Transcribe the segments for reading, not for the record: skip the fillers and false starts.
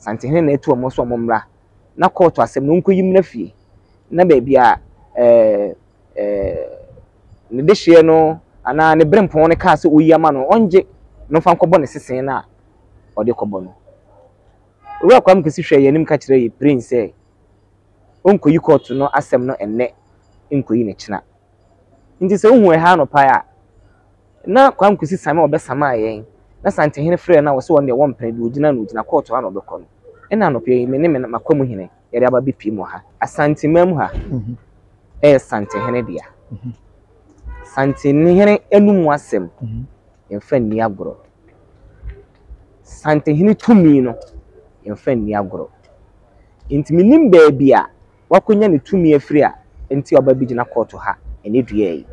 Santehene na atu wɔn sɛ wɔmmra na kɔɔto asɛm no ɔnkɔyi mmra fie na baabi a ɛɛ ɛɛ ne dehyeɛ no anaa ne berempɔn no kaa sɛ ɔyi ama no ɔngye no mfa nkɔbɔ ne sesen no a ɔde kɔbɔ no. Owura Kwame Kwesi hwɛɛ yɛn anim ka kyerɛɛ yɛn piren sɛ ɔnkɔyi kɔɔto no asɛm no ɛnnɛ nkɔyi no kyena. Nti sɛ wohu ɛha anɔpa a, na Kwame Kwesi same a ɔbɛsamaa yɛn, na Santehene frɛɛ no a ɔse ɔno deɛ wɔmpene, deɛ ɔgyina no ɔgyina, kɔɔto ha na ɔbɛkɔ no. Ɛna anɔpa yi, me ne me m'akwamuhene yɛde aba abɛpue mu ha. Asanteman mu ha yɛ Santehene dea. Santehene anum asɛm, yɛmfa nni agorɔ. Santehene tumi no, yɛmfa nni agorɔ. Nti mennim baabi a wakonya ne tumi afiri a nti ɔba bɛgyina kɔɔto ha ɛnɛ dua yi.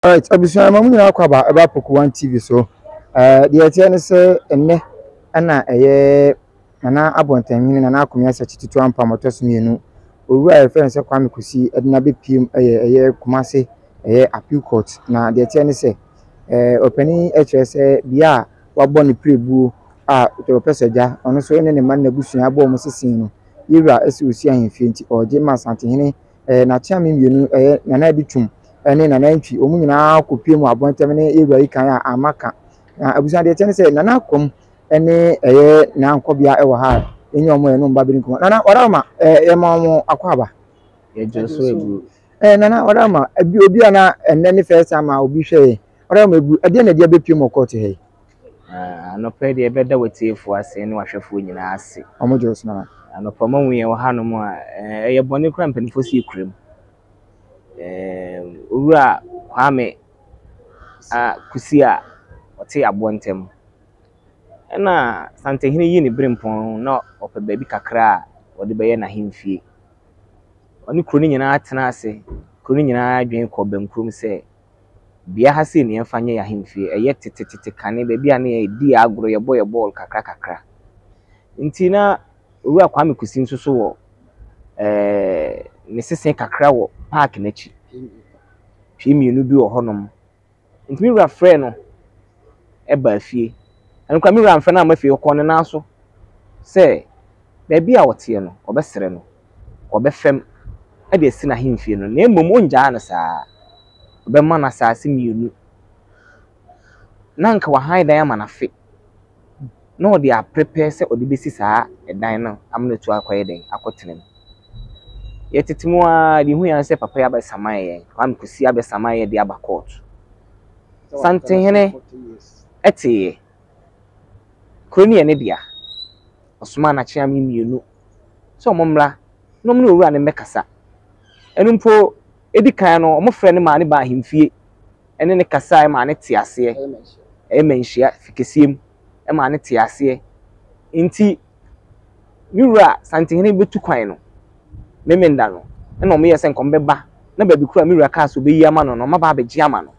Alright, abusua ma mo nyinaa kɔ aba ɛba Poku One TV so. Ɛɛ deɛ ɛteɛ ne sɛ ɛnnɛ ɛna ɛyɛ Nana Abɔntenhene Nana Akomea Sakyi Tutu Ampam ɔtɔ so mmienu. Owura a yɛfrɛ no sɛ Kwame Kusi ɛde no abɛpiem ɛyɛ ɛyɛ Kumase ɛyɛ Appeal Court. Na deɛ ɛteɛ ne sɛ ɛɛ ɔpanin ɛkyerɛ sɛ bea a wabɔ ne pirebuo a ɔpɛ sɛ gya ɔno nso ne ne mma ne n'abusua abɔ wɔn sese no yɛwura ɛsɛ ɔsi ahemfie nti ɔregye ma Asantehene ɛɛ n'akyeame mmienu ɛyɛ Nana Adi Twum ɛne Nana Antwi wɔn nyinaa kɔpie mu abɔntɛm ne yɛwura yi kan a amma ka. Na abusua deɛ ɛteɛ ne sɛ Nana Akom ɛne ɛyɛ Nankɔbea ɛwɔ ha a yɛnyɛ wɔn ɛne wɔn ba bɛdi nkɔmmɔ. Nana Ɔdaroma ɛɛ yɛma wɔn akwaaba. Yɛgye so agu. Ɛɛ Nana Ɔdaroma ebi obi a na ɛnnɛ ne first time a obi hwɛ yɛn. Ɔdaroma ebu ɛdeɛ na ɛde abɛpie mu wɔ kɔɔto ha yi? Anɔpa yi deɛ yɛbɛda w'atiefoɔ ase ne w'ahwɛfoɔ nyinaa ase. Wɔn gye wo so Nana. Anɔpa moahu yɛn wɔ hanom a, ɛyɛ bɔne koraa mpanimfoɔ si yɛ kurom. Owura Kwame a Kusi a ɔte aboɔ ntam. Ɛna Santehene yi ne berempɔn na ɔpɛ baabi kakra a ɔde bɛyɛ n'ahemfie. Ɔne kuro no nyinaa tena ase. Kuro no nyinaa dwen kɔɔ bɛnkurom sɛ bea ha sei na yɛmfa nyɛ yɛn ahemfie. Ɛyɛ tetetete kane, baabi a na yɛdi agorɔ, yɛbɔ yɛ bɔɔl kakra kakra. Nti na Owura Kwame Kusi nso so wɔ ɛɛ ne sese kakra wɔ paaki n'akyi. Pie mmienu bi wɔ hɔnom. Nti me wura frɛɛ no baa fie. Ɛno koraa me wura amfrɛ no amma fie, ɔkɔɔ ne nan so sɛ baabi a ɔteɛ no, ɔbɛsrɛ no, ɔbɛfɛm de asi n'ahemfie no, na mmom ɔngyaa no saa. Ɔbɛma no asase mmienu na anka wahan dan ama no afe na ɔde aprepare sɛ ɔde bɛsi saa ɛdan no ama no atu akɔyɛ dɛn akɔtena mu. Yɛtete mu ara deɛ ɛhu yɛn sɛ papa yi abɛsaman yɛn, Kwame Kwesi abɛsaman yɛn de aba court. Santehene teeɛ. Kuro no yɛ ne dea. Ɔsomaa n'akyeame mmienu sɛ wɔmmra na wɔne owura no mmɛkasa. Ɛno mpo, ɛdi kan no, wɔfrɛɛ no maa no baa ahemfie ne no kasaeɛ maa no tee aseɛ. Ɛyɛ manhyia fi kɛseɛ mu maa no tee aseɛ. Nti, me wura Santehene bɛtu kwan no, Memenda no, ɛna wɔyɛɛ sɛ nka wɔbɛba na baabi koro a me wura kaa sɛ ɔbɛyi ama no no, wɔaba abɛgye ama no.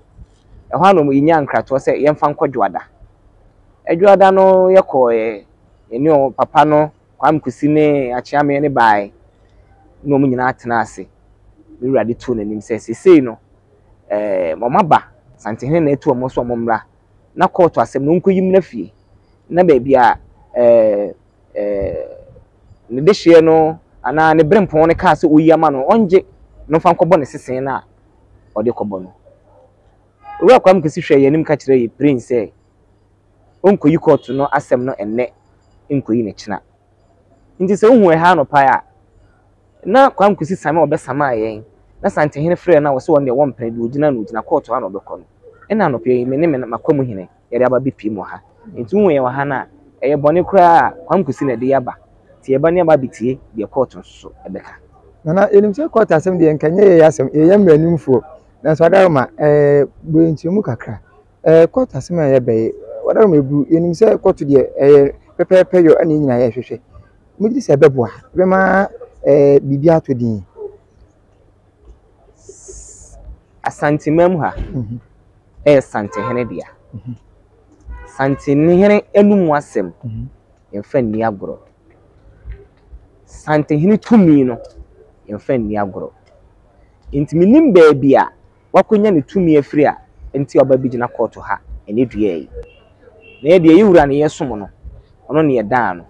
Ɛhɔ ara na yɛnyaa nkratoɔ sɛ yɛmfa nkɔ Dwoada. Dwoada no yɛkɔeɛ, yɛne wɔn papa no, Kwame Kwesi ne Akyeame no baeɛ, na wɔn nyinaa tenaa ase. Me wura de too n'anim sɛ seesei no, ɛɛ wɔaba, Santehene na atu wɔn sɛ wɔmmra na kɔɔto asɛm no ɔnkɔyi mmra fie na baabi a ɛɛ ɛɛ ne dehyeɛ no anaa ne berempɔn no kaa sɛ ɔyi ama no ɔngye no mfa nkɔbɔ ne sese no a ɔde kɔbɔ no. Owura Kwame Kwesi hwɛɛ yɛn anim ka kyerɛɛ yɛn piren sɛ ɔnkɔyi kɔɔto no asɛm no ɛnnɛ nkɔyi no kyena. Nti sɛ wohu ɛha anɔpa a, na Kwame Kwesi same a ɔbɛsamaa yɛn, na Santehene frɛɛ no a ɔse ɔno deɛ wɔmpene, deɛ ɔgyina no ɔgyina, kɔɔto ha na ɔbɛkɔ no. Ɛna anɔpa yi, me ne me m'akwamuhene yɛde aba abɛpue mu wɔ ha. Nti wohu yɛn wɔ ha no a, ɛyɛ bɔne koraa a Kwame Kwesi na ɛde yɛn aba. Nti yɛba ne yɛaba abɛtie deɛ kɔɔto nso so bɛka. Nana, yɛnim sɛ kɔɔto asɛm deɛ nka nyɛ yɛn asɛm, yɛyɛ mmaranimfoɔ. Nanso Adaroma, ɛɛ bɔ yɛn nkyerɛmu kakra. Ɛɛ kɔɔto asɛm a yɛba yi, Adaroma ebu, yɛnim sɛ kɔɔto deɛ ɛyɛ pɛpɛɛpɛ yɔ ɛna yɛn nyinaa yɛhwehwɛ. Mogye di sɛ ɛbɛboa, ɛbɛma ɛɛ biribi atɔ din? Asanteman mu ha ɛyɛ Santehene dea. Santehene anum asɛm yɛmfa nni agorɔ. Santehene tumi no yɛmfa nni agorɔ. Nti mennim baabi a wakɔnya ne tumi afiri a nti a ɔba bɛgyina kɔɔto ha ɛnnɛ dua yi. Na yɛ deɛ yɛ wura ne yɛsom no, ɔno ne yɛdaa no.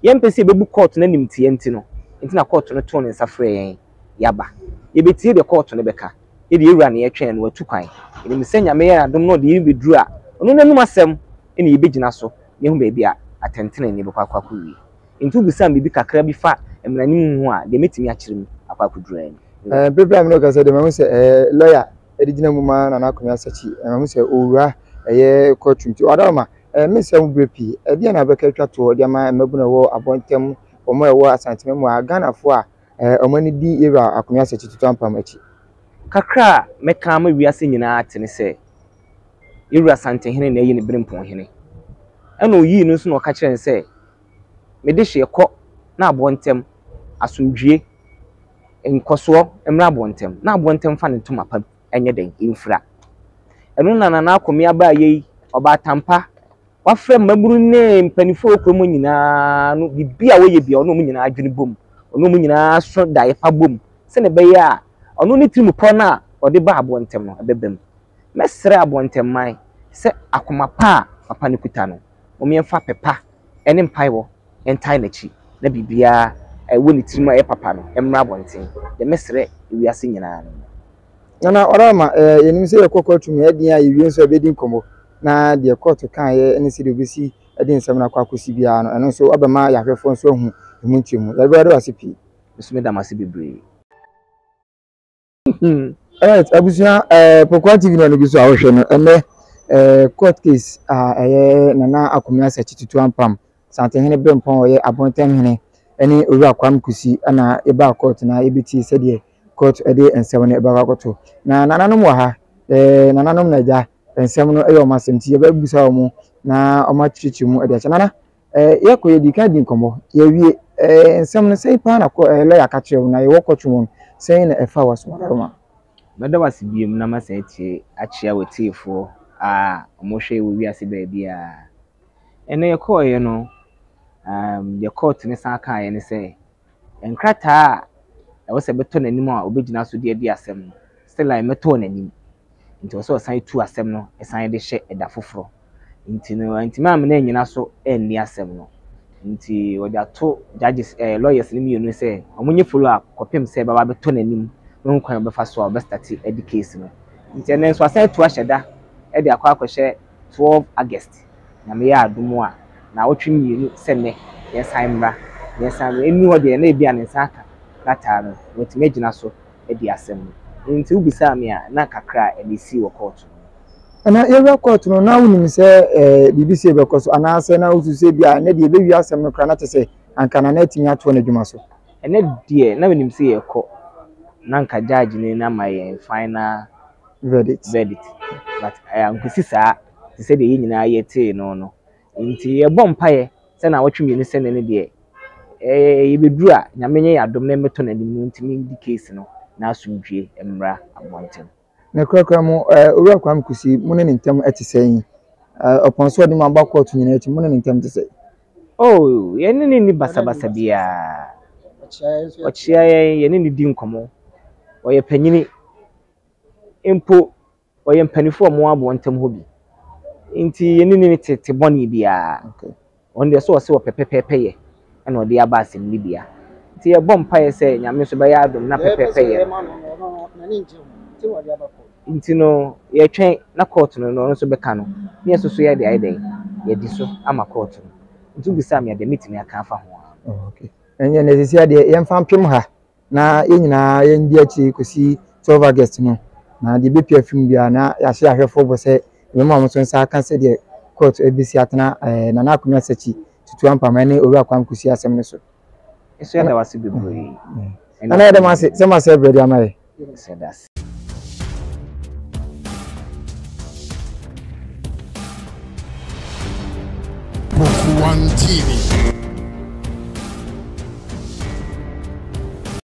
Yɛmpɛ sɛ yɛbɛbu kɔɔto no animtia nti no, nti na kɔɔto no too ne nsa frɛɛ yɛn, yɛaba. Yɛbɛtie deɛ kɔɔto no bɛka. Yɛ deɛ yɛ wura ne yɛtwɛn no, watu kwan. Yɛnim sɛ Nyame yɛ adom na ɔde yɛn bɛduru a, ɔno n'anom asɛm na yɛbɛgyina so na yɛahu baabi a atɛntenenee bɛkɔ akɔ akɔwie. Enti wobisaa me biribi kakra bi fa mmaranim ho a, deɛ mɛtumi akyerɛ mu akɔ akɔduru ara ni. Eh, bere a me ne wo kasa deɛ mahu sɛ eh, lawyer de gyina mu ma Nana Akomea Asakyi. Eh, mahu sɛ owura ɛyɛ courtroom nti ɔadaworoma eh, mensɛ ho berɛ pii. Ɛdeɛn na wobɛka atwa toɔ de ama mmabunu a ɛwɔ abɔntam, wɔn a ɛwɔ Asantema mu a, Ghanafoɔ a eh, wɔn ani di Yewura Akomea Asakyi Tutu Ampam akyi? Kakra a mɛka ama wiase nyinaa ate ne sɛ, Yewura Asantehene na ayi ne Berempɔnhene. Ɛna ɔyii no nso na ɔka kyerɛɛ no sɛ, Me dehyeɛ kɔ na aboɔ ntɛm, asomdwie, nkɔsoɔ mmra aboɔ ntɛm, na aboɔ ntɛm mfa ne ntoma pa nyɛ dɛn mfira. Ɛno na Nana Akomea baa yei, ɔbaatampa, wafrɛ mmabunu ne mpanimfoɔ a ɛwɔ kurom hɔ nyinaa no, biribi a wɔyɛ biara ɔne wɔn nyinaa adwene bom, ɔne wɔn nyinaa so daeɛ pa bom, sɛdeɛ ɛbɛyɛ a ɔno ne tirimupɔ no a ɔde baa aboɔ ntɛm no ɛbɛba mu. Mɛsrɛ aboɔ ntɛm man sɛ akoma pa a papa no kuta no, Mommyɛmfa pɛ pa ne mpaebɔ ntae n'akyi, na biribiara a ɛwɔ ne tirim a ɛyɛ papa no mmra abɔnten. Deɛ mɛsrɛ ewiase nyinaa no no. Nana Ɔrama, eh, yɛnim sɛ yɛkɔ kɔɔto mu, ɛdeɛn a yɛwie nso a yɛbɛdi nkɔmmɔ, na deɛ kɔɔto kaeɛ ne sɛdeɛ wɔbɛsi de nsɛm no akɔ akɔsi biara no, ɛno nso abɛma yɛn ahwɛfoɔ nso ahu ɛmu nkyerɛmu. Yɛbɛda wo ase pii. Me nso meda mo ase bebree. Alright, abusua eh, Pokuaa TV na no so a wohwɛ no ɛnɛ eh, court case a ɛyɛ Nana Akomea Sakyi Tutu Ampam Santehene Berempɔn ɔyɛ Abontamhene ɛne Owura Kwame Kusi ɛna yɛbaa court na yɛbɛtie sɛdeɛ court ɛde nsɛm no ɛbɛkɔ akɔto na nananom wɔ ha eh, nananom na agya nsɛm no ɛyɛ wɔn asɛm nti yɛbɛbusa wɔn na wɔn akyerɛkyerɛ mu ɛde akyɛ nana Eh, yɛkɔ yɛdi kan di nkɔmmɔ, yɛwie. Eh, nsɛm no sɛn paa na kɔ eh, lɔya ka kyerɛ wo na yɛwɔ kɔtwe wɔn, sɛn na ɛfa w'asom adaworoma? Mɛda wo ase biom na masan atie akyea w'atiefoɔ a wɔhwɛ wɔ wiase baabiara. Ɛnnɛ yɛkɔeɛ no, um, deɛ court no san kaeɛ ne sɛ, nkrataa a ɛwɔ sɛ ɛbɛtɔ n'anim a ɔbɛgyina so de adi asɛm no, still a ɛmmɛtɔɔ n'anim. Nti ɛwɔ sɛ ɔsan tu asɛm no san de hyɛ ɛda foforɔ. Nti no wantumi ammena annyina so anni asɛm no. Nti wɔde ato judges eh, lawyers no mmienu sɛ wɔnyɛ follow up kɔpem sɛ ɛbɛba abɛtɔ n'anim na wɔhu kwan a wɔbɛfa so a wɔbɛstarte adi case no. Nti ɛnnɛ nso asan atu ahyɛ da de akɔ akɔhyɛ 12 August. Nyame yɛ adom a, naawɔtwe mmienu sɛ nnɛ yɛnsan mmra, yɛnsan mmra. Ɛnnu hɔ deɛ na ebia ne nsa aka krataa no na watumi agyina so adi asɛm no. Nti wobisaa me a, na kakra a ɛna esii wɔ kɔɔto no mu. Ɛna yɛwura kɔɔto no, na wonim sɛ eh, biribi sei bɛkɔ so anaasɛ na wosusu sɛ bi a ɛnɛ deɛ yɛbɛwie asɛm no koraa na kyɛ sɛ anka Nana atumi atoa n'adwuma so? Ɛnɛ deɛ na menim sɛ yɛrekɔ na anka judge no no ama yɛn final verdict. Verdict. But eh, ankosi saa te sɛ deɛ yɛn nyinaa yɛtee no no. Nti yɛbɔ mpaeɛ sɛ naawɔtwe mmienu sɛ nnɛ no deɛ eh, yɛbɛduru a Nyame nyɛ yɛn adom na ɛmmɛtɔ n'anim no ntumi ndi case no na asomdwie mmra abɔnten. Na korakora mu, eh, Owura Kwame Kusi, mo ne ne ntam te sɛn? Eh, ɔpɔn so ɔde mo aba kɔɔto nyinaa akyi, mo ne ne ntam te sɛn? Oh, yɛne no nni basabasa biara. Ɔkyea yɛn, yɛne no di nkɔmmɔ. Ɔyɛ panyini. Mpo Wɔyɛ mpanyinfoɔ a wɔwɔ aboɔ ntam hɔ bi. Nti yɛne ne tete bɔne biara. Ɔno deɛ sɛ ɔse ɔpɛ pɛpɛɛpɛ yɛ ɛna ɔde aba asɛmnibea. Nti yɛbɔ mpaeɛ sɛ Nyame nso bɛyɛ adom na pɛpɛɛpɛ yɛ no. Nti no yɛtwɛn na court no ɔno nso bɛka no na yɛn nso so yɛde ayɛ dɛn? Yɛadi so ama court no. Nti wobisaa me a deɛ mɛtumi aka afa ho ara no. Okay. Ɛnyɛ na sisi adeɛ yɛmfa mpem ha. na yɛn nyinaa yɛndi akyire kɔsi 12 August no, na deɛ ɛbɛpue afiri mu biara na yɛahyɛ ahwɛfoɔ bɔ sɛ yɛbɛma wɔn nso nsa aka sɛdeɛ court bɛsi atena eh, Nana Akomea Sakyi, Tutu Ampama ne Owura Kwame Kusi asɛm no so. Nso yɛda wo ase bebree. Nana yɛda mo ase sɛ mo asɛ berɛ de ama yɛ. Yɛda ase. Book One TV.